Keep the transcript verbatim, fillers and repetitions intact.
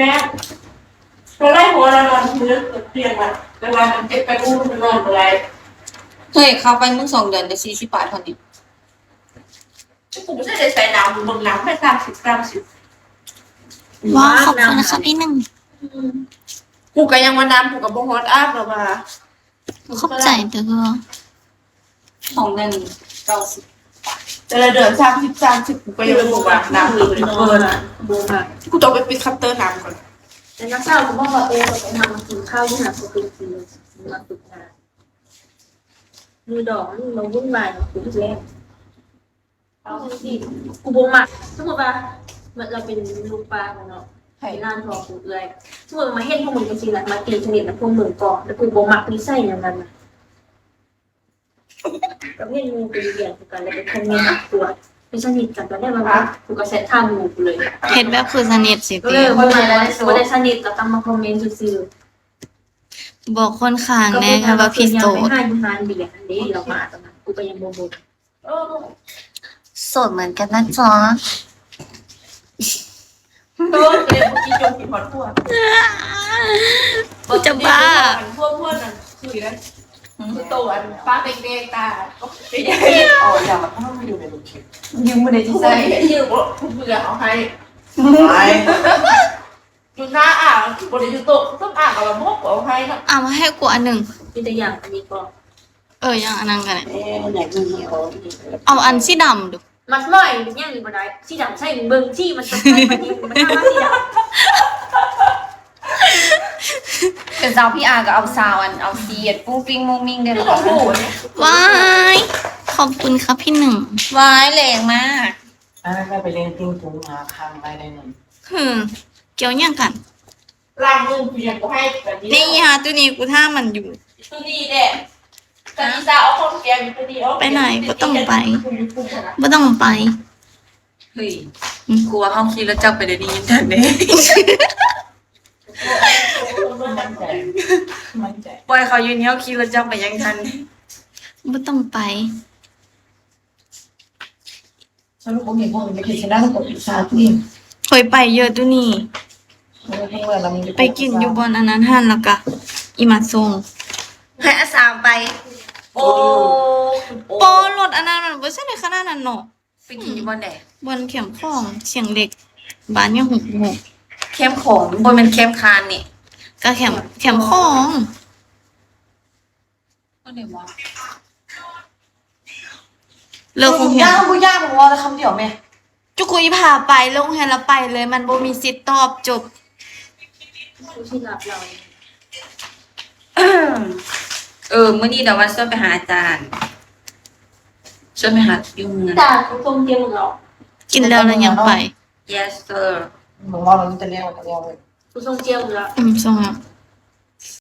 แม่ก็ไล่หัวเรานอนพื้นเตียงอ่ะแต่ว่ามันเจ็บไปอุ้มมันนอนอะไร เฮ้ย เข้าไปมึงสองเดือนจะสี่สิบบาทเท่านี้ กูไม่ใช่ใส่น้ำมึงน้ำไม่สามสิบสามสิบ ว้าวขอบคุณนะคะพี่หนึ่ง กูก็ยังว่าน้ำกูกับบ่ฮอตอัพแล้วว่า ขอบใจเด้อ สองเดือนเก้าสิบ แต่ละเดือนสามสิบสามสิบกูก็ยังบ่ว่าน้ำเลยเปิด บ่มา กูต้องไปปิดคัตเตอร์น้ำก่อน แต่นักข่าวก็บอกว่าเออเราไปทำกินข้าวที่ไหนก็เป็นกินมาฝึกงานมือดอกมันมาวุ่นวายกับคุณแจ้งเอาสิกูบ่มักสมมติว่าเราเป็นลูกป้าเนาะไปร้านทองกูเอื้อยสมมติมาเห็นพวกมึงกันสินะมาตีสนิทนะพวกมึงก่อนแล้วกูบ่มักนิสัยอย่างนั้นนะกับเห็นมึงไปเรียนกันแล้วไปคอมเมนต์ตัวไปสนิทกันตอนแรกมันกูก็แชทถามมึงเลย เฮ็ดแบบคือสนิทสิ เอ ติ อมันมาแล้วบ่ได้สนิทก็ต้องมาคอมเมนต์ซื่อ บอกคนข้างแน่ค่ะว่าพี่โสด ไปหาอยู่ร้านเบียร์อันนี้เรามาตอนนั้นกูก็ยังบ่บ่ เออ โสดเหมือนกันนะจ๊ะ เออเดี๋ยวกูกินจนกินหอดพวก กูจะบ้า พวกพวกนั้นคือนะคือโตอันป้าแดงๆตา อ๋ออย่ามาต้องมาอยู่ในโรงเรียน ยืมมาเลยที่ใส่ยืมกูเบื่อเอาให้ ไป อยู่หน้าอ่างบริยุโตต้องอ่างกับมกเอาให้นะ เอามาให้กูอันหนึ่ง มีแต่อย่างอันนี้ก็ เออยังอันนั้นกัน เอ๊ะไหนมึงเอา เอาอันสีดำดู มัดร้อยมันยังบ่ได้สีดำใส่เบิ่งสีมันต้องใส่มันนี่มันทำมาสีดำ เป็นสาวพี่อาร์ก็เอาสาวอันเอาซีดปุ้งปิ้งมุ้งมิ้งได้หรือเปล่า โอ้โห ว้ายขอบคุณครับพี่หนึ่ง ว้ายแรงมาก อ่าได้ไปเล่นปิ้งปุ้งมาครั้งได้ได้หนึ่ง หืมเกี่ยวหยังกัน ล่างมือกูยังกูให้แบบนี้ นี่ฮะตัวนี้กูท่ามันอยู่ ตัวนี้แหละแต่ที่จะเอาคนแกงตัวนี้เอา ไปไหนบ่ต้องไป บ่ต้องไป เฮ้ยกูว่าห้องขี่รถจักรไปเดี๋ยวนี้ยังทันเลย มั่นใจมั่นใจ ปล่อยเขาอยู่นี่เขาขี่รถจักรไปยังทัน บ่ต้องไป สรุปว่ามีพวกนี้ไม่เคยชนะกับอีกซาที่ เคยไปเยอะตัวนี้ ไม่ให้เวลามัน ไปกินอยู่บอนอันนั้นหันแล้วก็อีมาส่ง ให้อาสามไป โอ้ ปอรถอันนั้นมันบ่ใช่ในขนาดนั้นเนาะ ไปกินอยู่บอนไหน บอนแคมของเชียงเล็ก บ้านยังหกหก แคมของบนเป็นแคมคานนี่ ก็แคมแคมของ บอนไหนวะ เลิกโรงเรียน ยากกูยากมึงว่าแต่คำเดียวแม่ จุกุยพาไปโรงเรียนแล้วไปเลย มันบ่มีสิทธิ์ตอบจบ ผู้ที่รับเรา เออมื้อนี้เดี๋ยววันชวนไปหาอาจารย์ชวนไปหาอยู่เงิน ตากูทรงเจียมหรอ กินแล้วแล้วยังไป yes sir มึงว่ามันจะเรียกมันจะเรียกเลย กูทรงเจียมหรอ อืมส่งอ่ะ